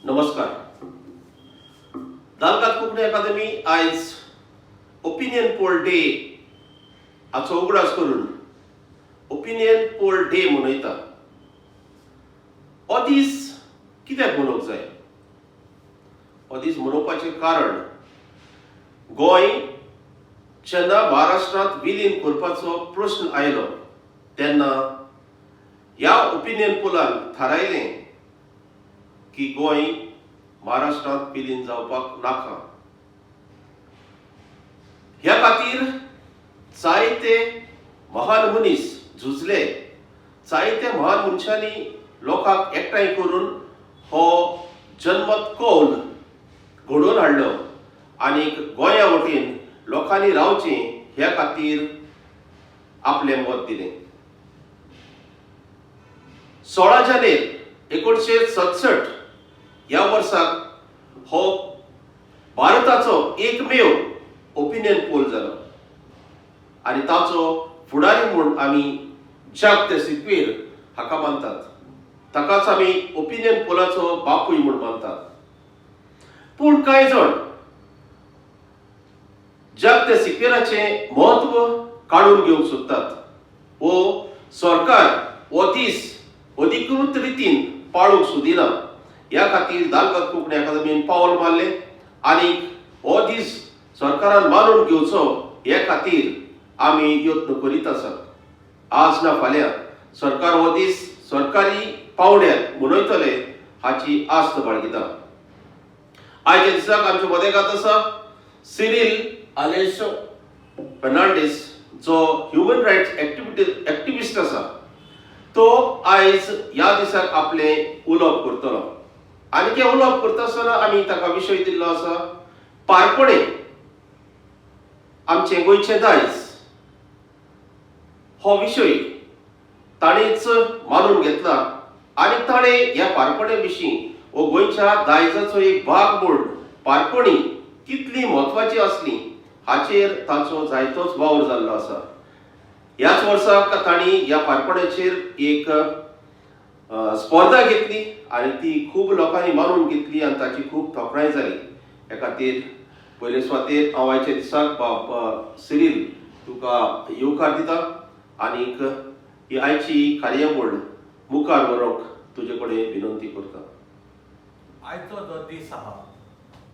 नमस्कार. दालगाद कोंकणी अकादमी आयज opinion poll day हाचो उगडास करून ओपिनियन पोल डे मनयता. हो दीस कित्याक मनोवंक जाय? हो दीस मनोवपाचें कारण, गोंय जेन्ना महाराष्ट्रांत विलीन करपाचो प्रश्न आयलो तेन्ना ह्या ओपिनियन पोलान थारायलें की गोंय महाराष्ट्रांत विलीन जावपाक नाका. ह्या खातीर जायते महान मनीस झुजले. जायते महान मनशांनी लोकांक एकठांय करून हो जनमत कौल घडोवन हाडलो आनी गोंया वटेन लोकांनी रावचें ह्या खातीर आपलें मत दिलें. 16 जानेर 1967 ह्या वर्साक हो भारताचो एकमेव ओपिनियन पोल जालो आनी ताचो फुडारी म्हूण आमी जाक दे सिक्वेर हाका मानतात. ताकाच आमी ओपिनियन पोलाचो बापूय म्हूण मानतात. पूण कांय जाण जाक दे सिक्वेराचें म्हत्व काडून घेवंक सोदतात वो सरकार हो दीस अधिकृत रितीन पाळूंक सोदिना. ह्या खातीर दालगाद कोंकणी अकादमीन पावल मारलें आनी हो दीस सरकारान मानून घेवचो हे खातीर आमी यत्न करीत आसात. आज ना फाल्यां सरकार हो दीस सरकारी पावंड्यार मनयतले हाची आस्त बाळगिता. आयच्या दिसाक आमच्या मदेगात आसा सिरील आलेशो फेर्नांडीस, जो ह्युमन रायट्स एक्टिविस्ट आसा. तो आयज ह्या दिसाक आपलें उलोवप करतलो आनी तें उलोवप करता आसतना आमी ताका विशय दिल्लो आसा, पारपणें आमचें गोंयचें दायज. हो विशय ताणेच मानून घेतला आनी ताणें ह्या पारपणे विशीं हो गोंयच्या दायजाचो एक भाग म्हूण पारपणी कितली म्हत्वाची आसली हाचेर ताचो जायतोच वावर जाल्लो आसा. ह्याच वर्साक तांणी ह्या पारपण्याचेर एक स्पर्धा घेतली आनी ती खूब लोकांनी मानून घेतली आनी ताची खूब तोखणाय जाली. हे खातीर पयले सुवातेर हांव आयच्या दिसाक बाब सिरील तुका येवकार दिता आनीक ही आयची कार्यावळ मुखार व्हरूंक तुजे कडेन विनंती करता. आयचो जो दीस आहा,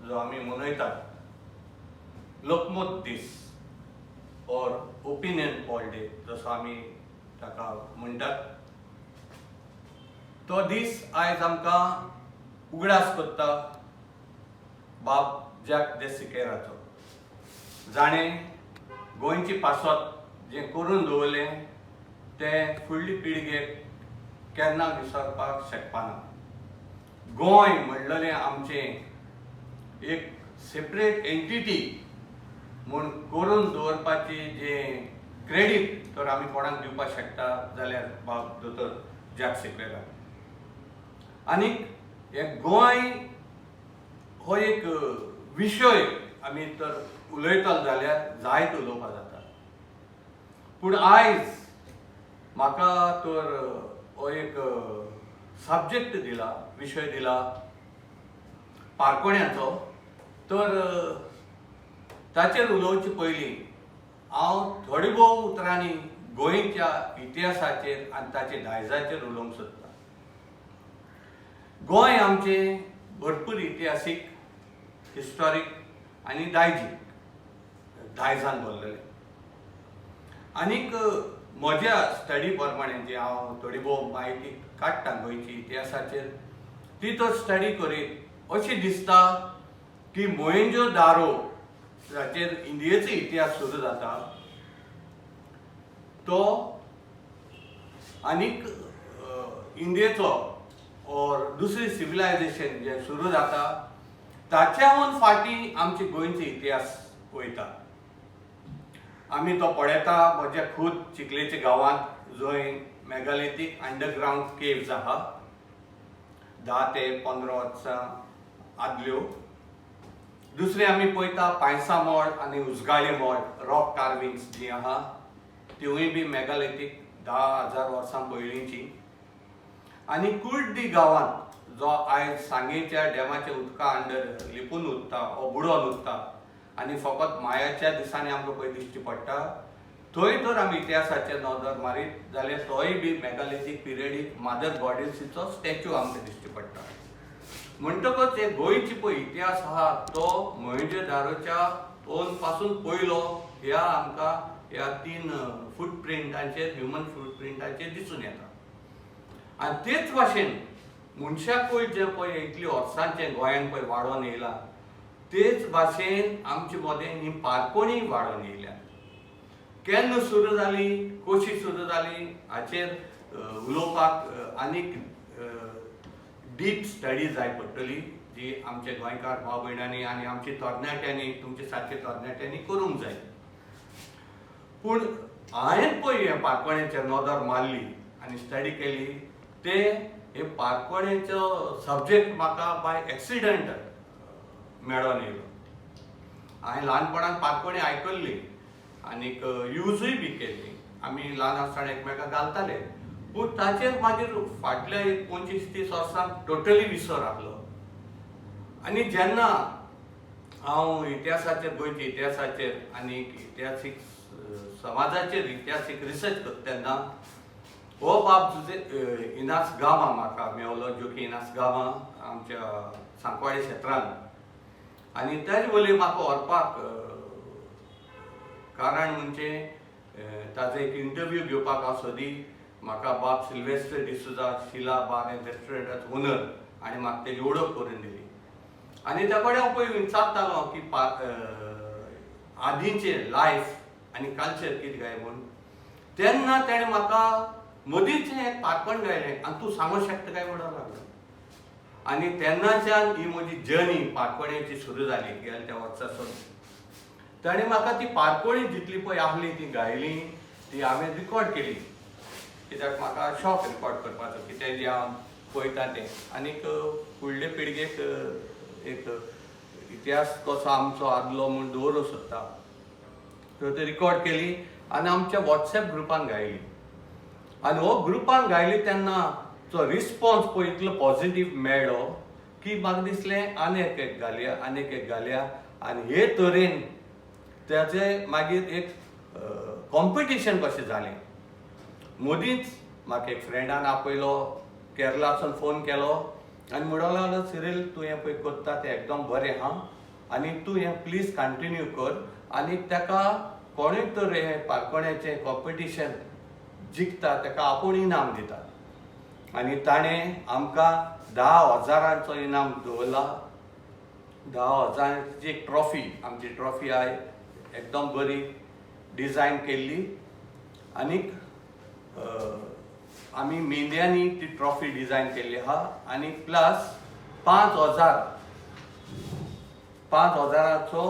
जो आमी मनयतात, लोकमत दीस ऑर ओपिनियन पॉल डे जसो आमी ताका म्हणटात, तो दीस आयज आमकां उगडास करता बाब जॅक दे सिकेराचो, जाणें गोंयची पासत जें करून दवरलें तें फुडली पिळगेक केन्ना विसरपाक शकपाना. गोंय म्हणलेलें आमचें एक सेपरेट एंटिटी म्हूण करून दवरपाची जें क्रेडीट तर आमी कोणाक दिवपाक शकता जाल्यार बाब दोतोर जॅक सिक्वेरा. आनीक हे गोंय हो एक विशय आमी तर उलयतले जाल्यार जायत उलोवपाक जाता. पूण आयज म्हाका तर हो एक सब्जेक्ट दिला, विशय दिला पारकोण्याचो, तर ताचेर उलोवचे पयलीं हांव थोडे भोव उतरांनी गोंयच्या इतिहासाचेर आनी ताच्या दायजाचेर उलोवंक सोदतां. गोंय आमचें भरपूर इतिहासीक, हिस्टॉरीक आनी दायजीक दायजान भरलेलें. आनीक म्हज्या स्टडी प्रमाणे जी हांव थोडी भोव म्हायती काडटा गोंयची इतिहासाचेर, ती तर स्टडी करीत अशें दिसता की मोहेंजो दारो, जाचेर इंडियेचो इतिहास सुरू जाता तो, आनीक इंडियेचो ऑर दुसरी सिविलायझेशन जें सुरू जाता ताच्याहून फाटीं आमचे गोंयचो इतिहास वयता. आमी तो पळयता म्हज्या खूद चिखलेच्या गांवांत, जंय मेगालिथीक अंडरग्रावंड केव्स आहा, 10 ते 15 वर्सां आदल्यो. दुसरें आमी पळयता पायसा मळ आनी उजगाळे मळ, रॉक कार्विंग्स जी आहा, तिवूय बी मेगालिथीक, 10,000 वर्सां पयलींची. आनी कुर्डी गांवांत जो आयज सांगेच्या डॅमाच्या उदका अंडर लिपून उरता वो बुडोन उरता आनी फकत मायाच्या दिसांनी आमकां पळय दिश्टी पडटा, थंय तर आमी इतिहासाचेर नदर मारीत जाल्यार तोय बी मेगालिथीक पिरियडीक मादर गॉडेसीचो स्टॅच्यू आमकां दिश्टी पडटा. म्हणटकच हे गोंयची पळय इतिहास आहा तो मोहिंजोदारोच्या ओन पासून पयलो ह्या आमकां ह्या तीन फुटप्रिंटांचेर, ह्युमन फुटप्रिंटांचेर दिसून येता. आनी तेच भाशेन मनशाकूय जें पळय इतली वर्सांचें गोंयांत पळय वाडोवन येयलां, तेच भाशेन आमचे मदें ही पारकोणीय वाडोवन येयल्या. केन्ना सुरू जाली, कशी सुरू जाली हाचेर उलोवपाक आनीक डीप स्टडी जाय पडटली, जी आमचे गोंयकार भाव भयणांनी आनी आमचे तरणाट्यांनी, तुमचे सारके तरणाट्यांनी करूंक जाय. पूण हांवें पळय हें पारकोण्याचेर नदर मारली आनी स्टडी केली, ते हे पारकोण्याचो सब्जेक्ट म्हाका बाय एक्सिडंट मेळोन येयलो. हांवें ल्हानपणान पारकोणी आयकल्ली आनीक युजूय बी केल्ली, आमी ल्हान आसतना एकमेकाक घालताले. पूण ताचेर मागीर फाटल्या एक 25-30 वर्सांक टोटली विसर आहलो. आनी जेन्ना हांव इतिहासाचेर, गोंयच्या इतिहासाचेर आनी इतिहासीक समाजाचेर इतिहासीक रिसर्च करता तेन्ना हो बाब जुजे इनास गामा म्हाका मेवलो, जोकी इनास गामा आमच्या सांकवाळे क्षेत्रान. आनी तेजे वयली म्हाका व्हरपाक कारण म्हणजे ताजो एक इंटरव्यू घेवपाक हांव सोदी. म्हाका बाब सिल्वेस्टर डिसुजा, शिला बार एंड रेस्टोरंटाचो ओनर, आनी म्हाका तेजी वळख करून दिली. आनी त्या कडेन हांव पळय विचारतालो की आदींचें लायफ आनी कल्चर कितें काय म्हूण. तेन्ना तेणें म्हाका मदींच एक पारपण गायलें आनी तूं सांगूंक शकता काय म्हणूंक लागलो. आनी तेन्नाच्यान ही म्हजी जर्नी पारपण्याची सुरू जाली गेल्या त्या वर्सासून. ताणें म्हाका ती पारकोळी जितली पळय आहली ती गायली, ती हांवें रिकॉर्ड केली, कित्याक म्हाका शॉक रिकॉर्ड करपाचो कितें जें हांव पळयता तें, आनीक फुडले पिळगेक एक इतिहास कसो आमचो आदलो म्हूण दवरूंक सोदता. सो ती रिकॉर्ड केली आनी आमच्या वॉट्सएप ग्रुपान गायली. आनी हो ग्रुपान गायली तेन्ना जो रिस्पॉन्स पळय इतलो पॉझिटीव मेळ्ळो की म्हाका दिसलें आनी एक घालया, आनी एक घालया. आनी हे तरेन ताचें मागीर एक कॉम्पिटिशन कशें जालें. मदींच म्हाका एक फ्रेंडान आपयलो, केरलासून फोन केलो आनी म्हणूंक लागलो, सिरील तूं हें पळय करता तें एकदम बरें आहा आनी तूं हें प्लीज कंटिन्यू कर. आनी ताका कोणूय तर हें पारकोण्याचें कॉम्पिटिशन जिखता ताका आपूण इनाम दिता. आनी ताणें आमकां 10,000 इनाम दवरला. 10,000ची एक ट्रॉफी, आमची ट्रॉफी आय एकदम बरी डिजायन केल्ली. आनीक आमी मेंद्यांनी ती ट्रॉफी डिजायन केल्ली आहा. आनी प्लस 5,000चो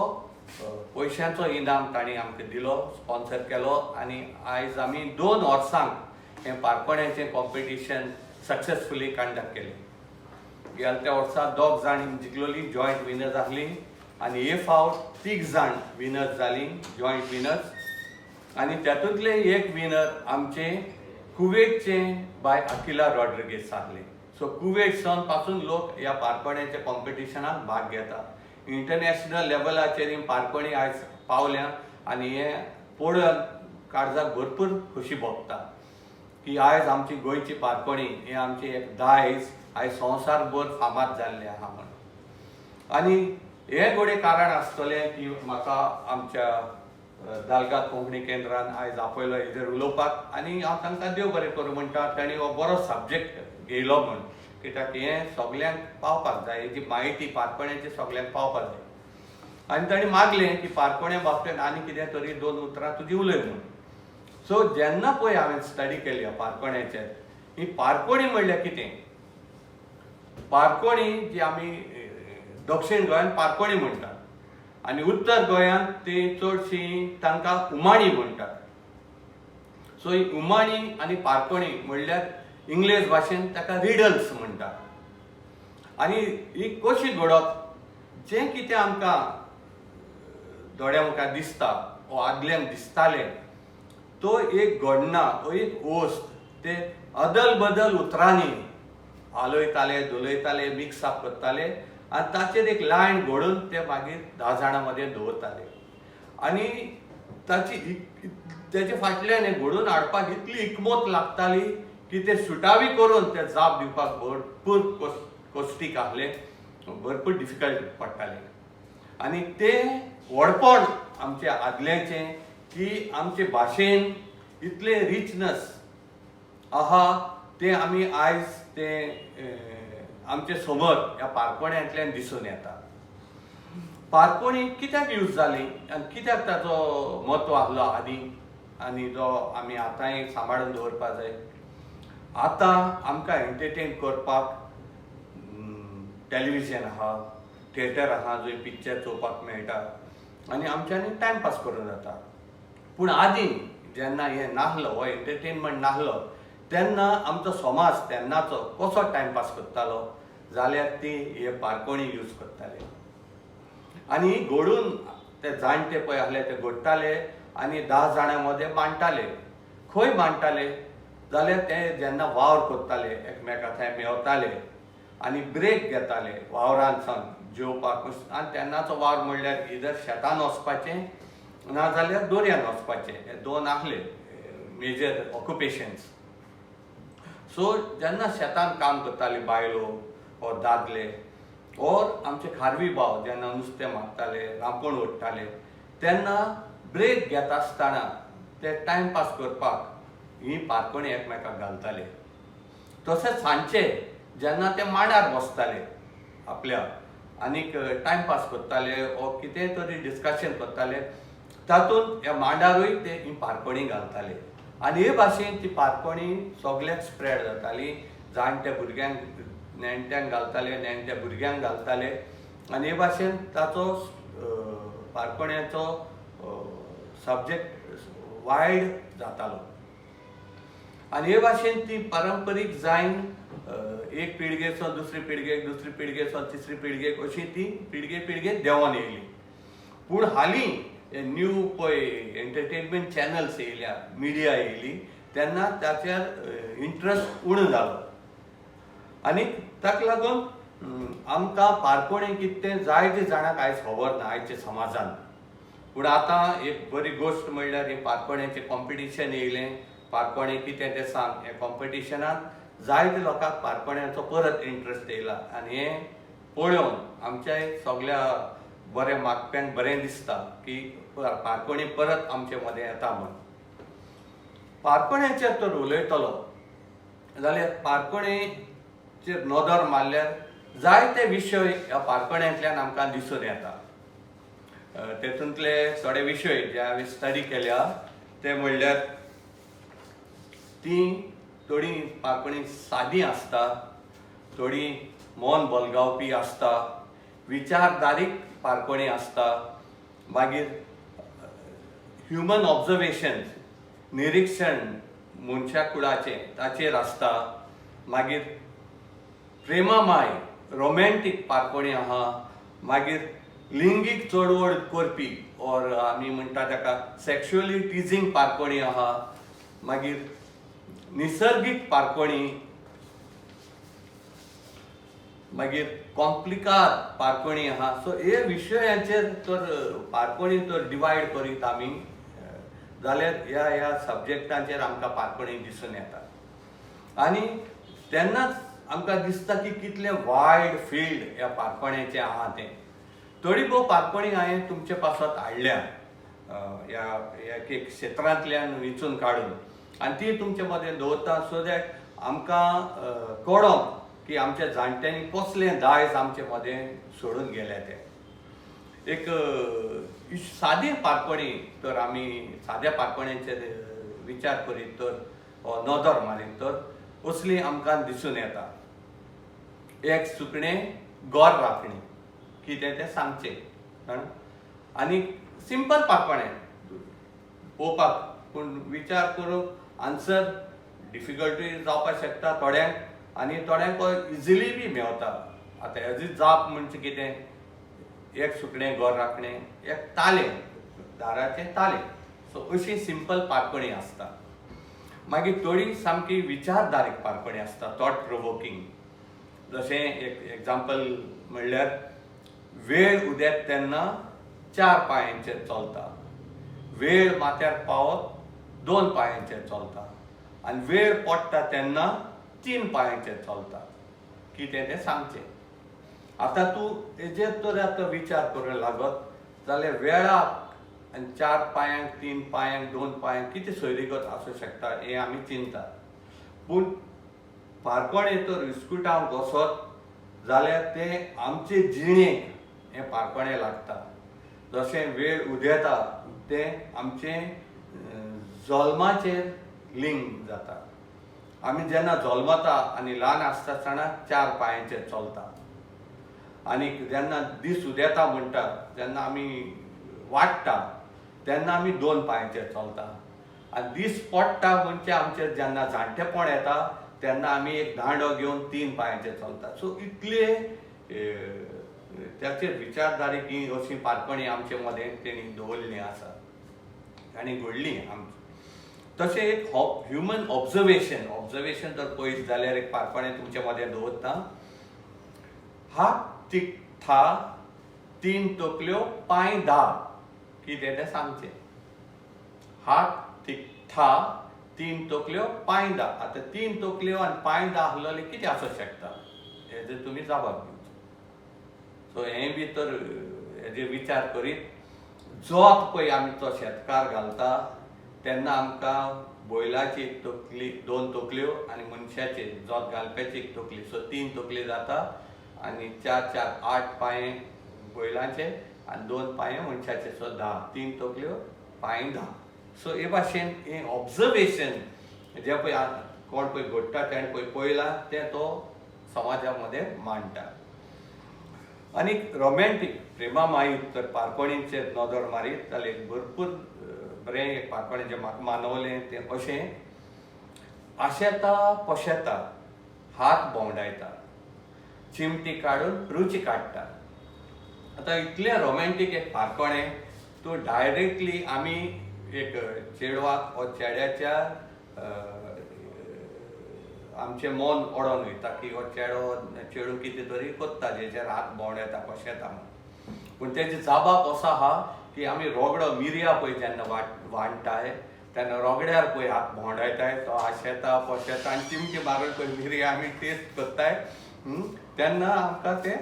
पयशांचो इनाम तांणी आमकां दिलो, स्पॉन्सर केलो. आनी आयज आमी 2 वर्सांक हें पारपण्याचें कॉम्पिटिशन सक्सेसफुली कंडक्ट केलें. गेल्या त्या वर्सा 2 जाण जिखलोली, जॉयंट विनर्स आहली, आनी हे फावट 3 जाण विनर्स जाली, जॉयंट विनर्स. आनी तातूंतले एक विनर आमचे कुवेटचे बाय अकिला रॉड्रिगेज आहले. सो कुवेट सावन पासून लोक ह्या पारपण्याच्या कॉम्पिटिशनाक भाग घेता. इंटरनॅशनल लेवलाचेर ही पारपणी आयज पावल्या आनी हें पळोवन काळजाक भरपूर खोशी भोगता की आयज आमची गोंयची पारपणी हे आमची एक दायज आयज संवसारभर फामाद जाल्लें आहा म्हूण. आनी हें घडये कारण आसतलें की म्हाका आमच्या दालगाद कोंकणी केंद्रान आयज आपयलो हेजेर उलोवपाक. आनी हांव तांकां देव बरें करूं म्हणटा, तांणी हो बरो सब्जेक्ट घेयलो म्हूण, कित्याक हें सगल्यांक पावपाक जाय, हेजी म्हायती पारपण्याची सगल्यांक पावपाक जाय. आनी तांणी मागलें की पारपण्या बाबतींत आनी कितें तरी 2 उतरां तुजी उलय म्हूण. सो जेन्ना पळय हांवें स्टडी केली पारपण्याचेर, ही पारकोणी म्हणल्यार कितें? पारकोणी जी आमी दक्षिण गोंयांत पारकोणी म्हणटात आनी उत्तर गोंयांत ती चडशी तांकां उमाणी म्हणटात. सो ही उमाणी आनी पारकोणी म्हणल्यार इंग्लेज भाशेन ताका रिडल्स म्हणटात. आनी ही कशी घडप, जें कितें आमकां दोळ्या मुखार दिसता वो आदल्यांक दिसतालें तो एक घडना वो एक वस्त ते अदल बदल उतरांनी हालयताले धोलयताले, मिक्स अप करताले आनी ताचेर एक लायन घडोवन ते मागीर 10 जाणां मदें दवरताले. आनी ताची तेजे फाटल्यान हें घडोवन हाडपाक इतली इकमत लागताली की ते सुटावी करून ते जाप दिवपाक भरपूर कश्टीक आहले, भरपूर डिफिकल्ट पडटालें. आनी तें व्हडपण आमच्या आदल्याचें की आमचे भाशेन इतलें रिचनस आहा, तें आमी आयज तें आमचे समोर ह्या पारपोण्यांतल्यान दिसून येता. पारपोणी कित्याक यूज जाली आनी कित्याक ताचो म्हत्व आहलो आदीं आनी जो आमी आतांय सांबाळून दवरपाक जाय. आतां आमकां एंटरटेन करपाक टॅलिविजन आहा, थिएटर आहा, जंय पिक्चर चोवपाक मेळटा आनी आमच्यांनी टायमपास करूं जाता. पूण आदीं जेन्ना हें नासलो, हो एंटरटेनमेंट नासलो, तेन्ना आमचो समाज तेन्नाचो कसो टायमपास करतालो जाल्यार ती हे पारकोणी यूज करताले. आनी घडून ते जाणटे पळय आसले ते घडटाले आनी 10 जाणां मदें मांडटाले. खंय मांडटाले जाल्यार ते जेन्ना वावर करताले एकमेका थंय मेवताले आनी ब्रेक घेताले वावरान सावन जेवपाक. आनी तेन्नाचो वावर म्हणल्यार इधर शेतान वचपाचें नाजाल्यार दर्यान वचपाचें, हे दोन आसले मेजर ऑक्युपेशन्स. सो जेन्ना शेतान काम करताली बायलो ओर दादले ओर आमचे खारवी भाव जेन्ना नुस्तें मारताले, रांपण ओडटाले, तेन्ना ब्रेक घेता आसतना ते टायमपास करपाक ही पारकोणी एकमेकाक घालताले. तशेंच सांजचे जेन्ना ते मांडार बसताले आपल्या आनीक टायमपास करताले ओ कितें तरी डिस्कशन करताले, तातूंत ह्या मांडारूय ते ही पारकोणी घालताले. आनी हे भाशेन ती पारकोणी सगल्याक स्प्रेड जाताली. जाणट्या भुरग्यांक नेणट्यांक घालताले, नेणट्या भुरग्यांक घालताले आनी हे भाशेन ताचो पारकोण्याचो सब्जेक्ट वायड जातालो. आनी हे भाशेन ती पारंपरीक जायन एक पिळगेचो दुसरी पिळगेक, दुसरी पिळगेचो तिसरी पिळगेक, अशी ती पिळगे पिळगेक देंवोन येयली. पूण हालीं न्यू पळय एंटरटेनमेंट चॅनल्स येयल्या, मिडिया येयली, तेन्ना ताचेर इंट्रस्ट उणो जालो आनी ताका लागून आमकां पारपोणें कितें तें जायते जाणांक आयज खबर ना आयच्या समाजान. पूण आतां एक बरी गोश्ट म्हणल्यार हें पारपोण्याचें कॉम्पिटिशन येयलें, पारपोणें कितें तें सांग. ह्या कॉम्पिटिशनान जायते लोकांक पारपोण्याचो परत इंट्रस्ट येयला आनी हें पळोवन आमच्या सगल्या बऱ्या मागप्यांक बरें दिसता की पारपोणी परत आमचे मदें येता म्हूण. पारपोण्याचेर तर उलयतलो जाल्यार पारपोणेचेर नदर मारल्यार जायते विशय ह्या पारपोण्यांतल्यान आमकां दिसून येता. तेतूंतले थोडे विशय जे हांवें स्टडी केल्या ते म्हणल्यार ती थोडी पारपोणी सादी आसता, थोडी मन बलगावपी आसता, विचारदारीक पारपोणी आसता, मागीर ह्युमन ऑब्जर्वेशन निरिक्षण मनशा कुळाचें ताचेर आसता, मागीर प्रेमामाय रोमॅन्टीक पारपोणी आहा, मागीर लिंगीक चळवळ करपी ऑर आमी म्हणटा ताका सॅक्शुअली टिजींग पारपोणी आहा, मागीर निसर्गीक पारपोणी, मागीर कॉम्प्लिकार पारपोणी आहा. सो हे विशयांचेर तर पारपोणी तर डिवायड करीत आमी जाल्यार ह्या ह्या सब्जेक्टांचेर आमकां पारपोणी दिसून येता. आनी तेन्नाच आमकां दिसता की कितलें वायड फिल्ड ह्या पारपोण्याचें आहा तें. थोडी भोव पारपोणी हांवें तुमचे पासत हाडल्या ह्या एक एक क्षेत्रांतल्यान विंचून काडून आनी ती तुमचे मदें दवरता सो that आमकां कळोंक की आमच्या जाणट्यांनी कसलें दायज आमचे मदें सोडून गेल्या तें. एक सादी पारपोणी तर आमी साद्या पारपोण्यांचेर विचार करीत तर नदर मारीत तर असली आमकां दिसून येता. एक सुकणें गोर राखणें कितें तें सांगचें आनी सिंपल पारपोणें पळोवपाक, पूण विचार करून आन्सर डिफिकल्टूय जावपाक शकता थोड्यांक आनी थोड्यांक इजिली बी मेवता. आतां हेजी जाप म्हणजे कितें, एक सुकणें गोर राखणें, एक तालें, दाराचें तालें. सो अशी सिंपल पारपोणी आसता. मागीर थोडी सामकी विचारधारीक पारपोणी आसता, थॉट प्रोवोकींग. जशें एक एग्जाम्पल म्हणल्यार वेळ उदेत तेन्ना चार पांयांचेर चलता, वेळ माथ्यार पावत दोन पांयांचेर चलता आनी वेळ पडटा तेन्ना तीन पांयांचेर चलता. कितें तें सांगचें. आतां तूं हेजेर तर आतां विचार करूंक लागत जाल्यार वेळाक आनी चार पांयांक, तीन पांयांक, दोन पांयांक कितें सोयरीगत आसूं शकता हें आमी चिंततात. पूण पारकोणें तर इस्कुटांक वचत जाल्यार तें आमचे जिणेक हें पारकोणें लागता. जशें वेळ उदेता तें आमचें जल्माचेर लिंक जाता. आमी जेन्ना जल्मता आनी ल्हान आसता आसतना चार पांयांचेर चलता आनी जेन्ना दीस उदेता म्हणटा जेन्ना आमी वाडटा तेन्ना आमी दोन पांयांचेर चलता आनी दीस पडटा म्हणजे आमचेर जेन्ना जाणटेपण येता तेन्ना आमी एक दांडो घेवन तीन पांयांचेर चलता. सो इतले त्याचेर विचारधारे ही अशी पारपणी आमचे मदें तेणी दवरली आसा आनी घडली आमची. तशें एक ह्युमन ऑब्जर्वेशन, ऑब्जर्वेशन जर पळयत जाल्यार एक पारपणें तुमचे मदें दवरता. हात तीक था तीन तकल्यो पांय धा, कितें तें सांगचें. हात तीक था तीन तकल्यो पांय धा. आतां तीन तकल्यो आनी पांय धा आसलेले कितें आसूंक शकता हेजेर तुमी जाबाब दिवचो. सो हें बी तर हेजेर विचार करीत जोत पळय आमी तो शेतकार घालता तेन्ना आमकां बैलाची एक तकली, दोन तकल्यो आनी मनशाची जोत घालप्याची एक तकली, सो तीन तकली जाता आनी चार चार आठ पांये बैलाचे आनी दोन पांये मनशाचे, सो धा, तीन तकल्यो पांय धा. सो हे भाशेन हें ऑब्जर्वेशन जें पळय कोण पळय घडटा तेणें पळय पळयलां तें तो समाजा मदें मांडटा. आनी रोमॅन्टीक प्रेमा माई तर पारकोणीचेर नदर मारीत जाल्यार एक भरपूर बरें एक पारकोणी जें म्हाका मानवलें तें अशें, आशेता पोशेता हात भोंवडायता चिमटी काडून रुची काडटा. आतां इतलें रोमॅन्टीक एक पारकोणें तूं डायरेक्टली आमी एक चेडवाक वा चेड्याच्या आमचें मन ओडोन वयता की हो चेडो चेडूं कितें तरी कोत्ता जेचेर हात भोंवडायता पोशेता म्हूण. पूण तेजी जाबाब असो आहा की आमी रोगडो मिरया पळय जेन्ना वांट्टाय तेन्ना रोगड्यार पळय हात भोंवडायताय तो आशेता पोशेता आनी चिमटी मारून पळय मिरया आमी टेस्ट करताय तेन्ना आमकां तें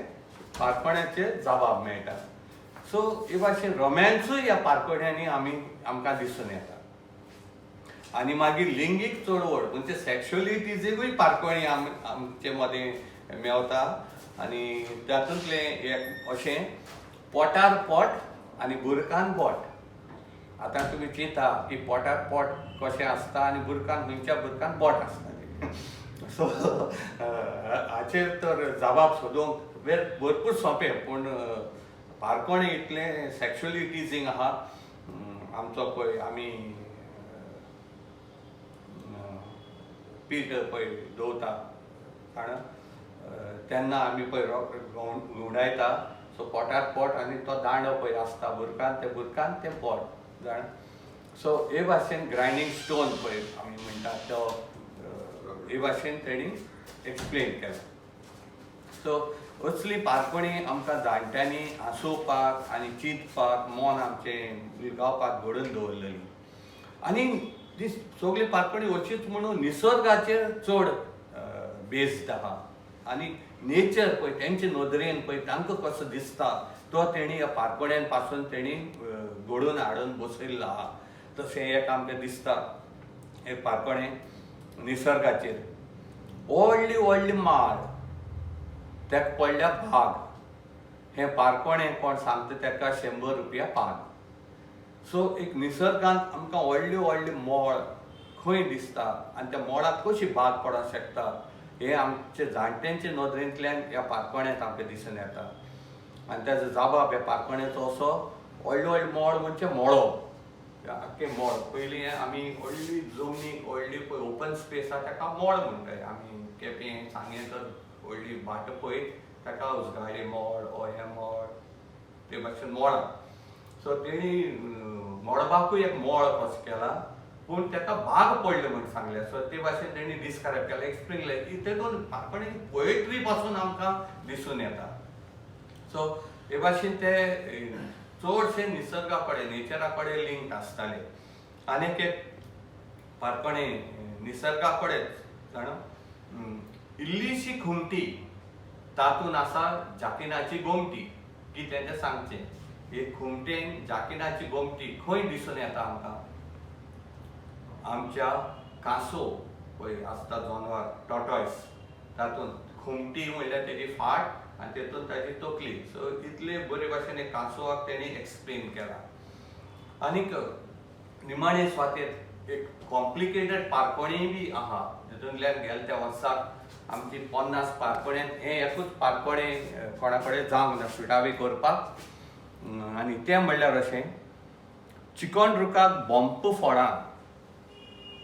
पारपण्याचेर जाबाब मेळटा. सो हे भाशेन रोमॅन्सूय ह्या पारपण्यांनी आमी आमकां दिसून येता. आनी मागीर लिंगीक चळवळ म्हणजे सॅक्शुअलिटीचेकूय पारपणी आमचे मदें मेवता. आनी तातूंतलें एक अशें पोटार पोट आनी बुरकान बोट. आतां तुमी चिंता की पोटार पोट कशें आसता आनी बुरकान खंयच्या बुरकान बोट आसता. सो हाचेर तर जाबाब सोदूंक भरपूर सोंपें, पूण पारकोणें इतलें सॅक्शुअलिटीजींग आहा. आमचो पळय आमी पीठ पळय दवरता कारण तेन्ना आमी पळय घुंवडायता. सो पोटार पोट आनी तो दांडो पळय आसता बुरकान, ते बुरकान तें पोट जाण. सो हे भाशेन ग्रायंडींग स्टोन पळय आमी म्हणटा तो हे भाशेन तेणी एक्सप्लेन केला. सो असली पारपणी आमकां जाणट्यांनी हांसोवपाक आनी चिंतपाक मन आमचें विरगावपाक घडोवन दवरलेली. आनी ती सगळी पारपणी अशीच म्हणून निसर्गाचेर चड बेस्ड आहा आनी नेचर पळय तेंचे नदरेन पळय तांकां कसो दिसता तो तेणी ह्या पारपण्यान पासून तेणी घडोवन हाडून बसयल्लो आहा. तशें एक आमकां दिसता एक पारपणें निसर्गाचेर व्हडली व्हडली माड तेका पडल्या भाग, हें पारपणें कोण सांगता तेका 100 रुपया पाग. सो एक निसर्गांत आमकां व्हडली व्हडली मोळ खंय दिसता आनी त्या मोळाक कशी भाग पडोंक शकता हें आमचे जाणट्यांचे नदरेंतल्यान ह्या पारपण्यांत आमकां दिसून येता. आनी ताजो जाबाब ह्या पारपण्याचो असो व्हडलें व्हडलें मोळ म्हणजे मोळो, आख्खें मोळ. पयलीं आमी व्हडली जमनीक व्हडली पळय ओपन स्पेस आहा ताका मोळ म्हणटाय आमी. केपें सांगें तर व्हडली भाट पळय ताका उजगाडी मोळ ओ हें मोळ ते भाशेन मोळां. सो तेणी मळबाकूय एक मोळ कसो केला, पूण ताका भाग पडले म्हूण सांगलें. सो ते भाशेन तेणी डिस्क्रायब केलें, एक्सप्लेन केलें. तेतून पारकोणी पोएट्री पासून आमकां दिसून येता. सो हे भाशेन ते चडशे निसर्गा कडेन, नेचरा कडेन लिंक्ड आसताले. आनीक एक पारकोणी निसर्गा कडेन जाणा, इल्लीशी खुमटी तातूंत आसा जाकिनाची गोमटी. कितें तें सांगचें, एक खुमटेन जाकिनाची गोमटी खंय दिसून येता आमकां? आमच्या कांसो पळय आसता जनवर, टॉटॉयस, तातूंत खुमटी म्हणल्यार तेजी फाट आनी तेतून ताजी तकली. सो इतले बरे भाशेन एक कांसवाक तेणी एक्सप्लेन केला. आनीक निमाणे सुवातेर एक कॉम्प्लिकेटेड पारकोणीय बी आहा. तितूंतल्यान गेले त्या वर्साक आमची 50 पारकोणेन हें एकूच पारकोणें कोणा कडेन जावंक ना सुटावी करपाक. आनी तें म्हणल्यार अशें, चिकन रुखाक बोंप फळां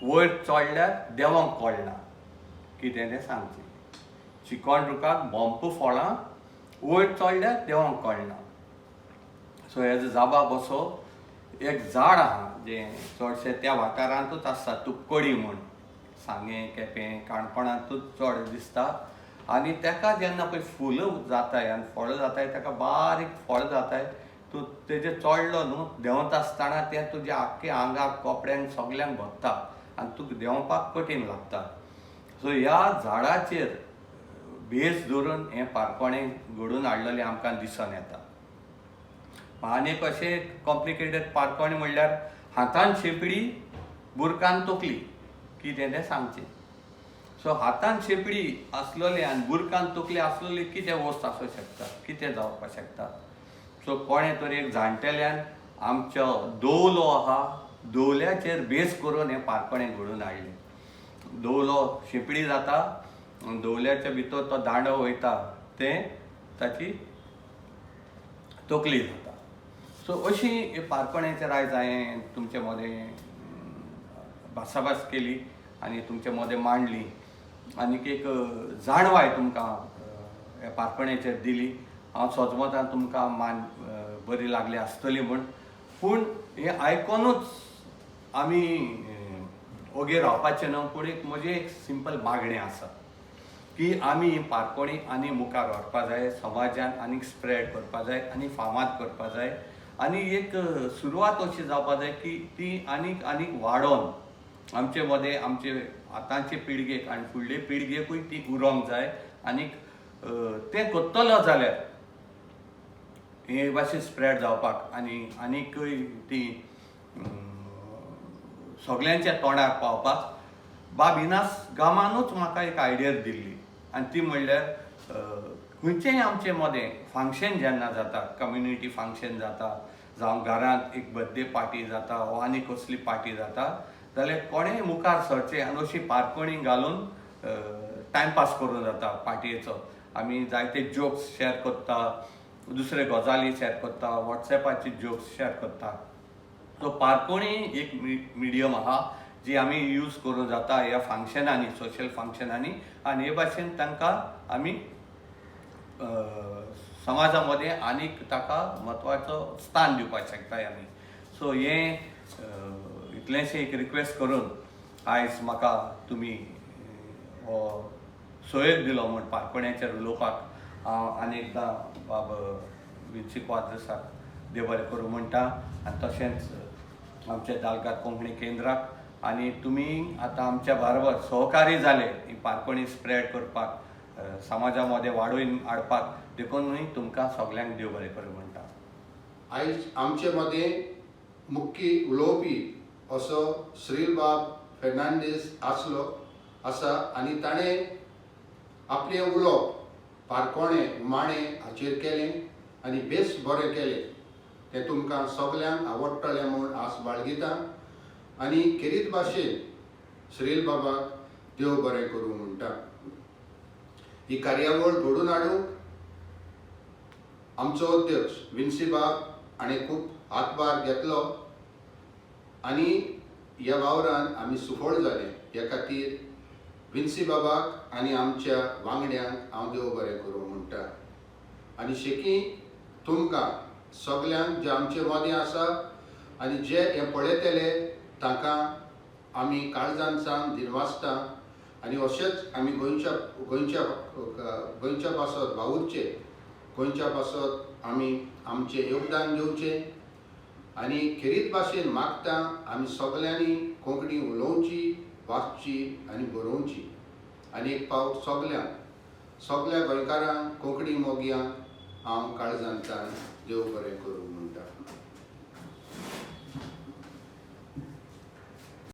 वयर चडल्यार देंवोंक कळना. कितें तें सांगचें, चिकन रुखाक बोंप फळां वयर चडल्यार देंवोंक कळना. सो हेजो जाबाब असो, एक झाड आहा जें चडशें त्या वाठारांतूच आसता, तुपकडी म्हूण, सांगें, केपें, काणकोणांतूच चड दिसता. आनी तेका जेन्ना पळय फुलां जाताय आनी फळां जाताय, तेका बारीक फळ जाताय, तूं तेजेर चडलो न्हू, देंवता आसतना तें तुज्या आख्ख्या आंगाक, कपड्यांक सगल्यांक भरता आनी तुका देंवपाक कठीण लागता. सो ह्या झाडाचेर भेस धरून हें पारकोणें घडोवन हाडलेलें आमकां दिसून येता. आनीक अशें कॉम्प्लिकेटेड पारकोणें म्हणल्यार हातान शेंपडी बुरकान तकली. कितें तें सांगचें. सो हातान शेंपडी आसलेली आनी बुरकान तकली आसलेली कितें वस्त आसूं शकता, कितें जावपाक शकता? सो कोणें तरी एक जाणटेल्यान आमचो दवलो आहा, दवल्याचेर बेस करून हें पारकोणें घडोवन हाडलें. दवलो शेंपडी जाता, दवल्याच्या भितर तो दांडो वयता, तें ताची तकली जाता. सो अशी हे पारकोण्याचेर आयज हांवें तुमचे मदें भासाभास केली आनी तुमचे मदें मांडली आनीक एक जाणवाय तुमकां ह्या पारकोण्याचेर दिली. हांव सोजमतान तुमकां मान बरी लागली आसतली म्हूण. पूण हें आयकोनूच आमी ओगे रावपाचें न्हू. पूण एक म्हजें एक सिंपल मागणें आसा की आमी ही पारकोणी आनी मुखार व्हरपा जाय, समाजान आनीक स्प्रेड करपा जाय आनी फामाद करपा जाय. आनी एक सुरवात अशी जावपा जाय की ती आनीक आनीक वाडोवन आमचे मदें, आमचे आतांचे पिळगेक आनी फुडले पिळगेकूय ती उरोंक जाय. आनीक तें करतलो जाल्यार हे भाशेन स्प्रेड जावपाक आनी आनीकय ती सगल्यांच्या तोंडार पावपाक बाब इनास गामानूच म्हाका एक आयडिया दिल्ली. आनी ती म्हणल्यार खंयचेंय आमचे मदें फंक्शन जेन्ना जाता, कम्युनिटी फंक्शन जाता, जावं घरांत एक बर्थडे पार्टी जाता वा आनी कसली पार्टी जाता जाल्यार कोणेंय मुखार सरचें आनी अशी पारकोणी घालून टायमपास करूं जाता पार्टयेचो. आमी जायते जोक्स शेअर करता, दुसरे गजाली शेअर करता, वॉट्सएपाचे जोक्स शेअर करता. सो पारकोणी एक मिडियम आहा जी आमी यूज करूं जाता ह्या फंक्शनांनी, सोशल फंक्शनांनी. आनी हे भाशेन तांकां आमी समाजा मदें आनीक ताका म्हत्वाचो स्थान दिवपाक शकताय आमी. सो हें इतलेंशें एक रिक्वेस्ट करून आयज म्हाका तुमी हो सोयोग दिलो म्हूण पारकोण्याचेर उलोवपाक हांव आनी एकदां बाब विन्सी क्वाड्रसाक देव बरें करूं म्हणटा. आनी तशेंच आमच्या दालगाद कोंकणी केंद्राक. आनी तुमी आतां आमच्या बरोबर सहकारी जाले ही पारकोणी स्प्रेड करपाक, समाजा मदें वाडोवन हाडपाक, देखूनय तुमकां सगल्यांक देव बरें करूं म्हणटा. आयज आमचे मदें मुख्य उलोवपी असो श्रीलबाब फेर्नांडीस आसलो आसा आनी ताणें आपलें उलोवप पारकोणें उमाणें हाचेर केलें आनी बेस बरें केलें. तें तुमकां सगल्यांक आवडटलें म्हूण आस बाळगिता आनी खेरीत भाशेन श्रील बाबाक देव बरें करूं म्हणटा. ही कार्यावळ घडोवन हाडूंक आमचो अध्यक्ष विन्सी बाब हाणें खूब हातभार घेतलो आनी ह्या वावरान आमी सुफळ जाले. ह्या खातीर विन्सी बाबाक आनी आमच्या वांगड्यांक हांव देव बरें करूं म्हणटा. आनी शेकी तुमकां सगल्यांक जे आमचे मदें आसा आनी जे हें पळयतले तांकां आमी काळजान दिनवासता आनी अशेंच आमी गोंयच्या गोंयच्या गोंयच्या पासत वावुरचे, गोंयच्या पासत आमी आमचें योगदान दिवचें आनी खेरीत भाशेन मागता आमी सगल्यांनी कोंकणी उलोवची, वाचची आनी बरोवची. आनी एक फावट सगल्यांक, सगल्या गोंयकारांक, कोंकणी मोगयांक हांव काळजांतल्यान देव बरें करूं म्हणटा.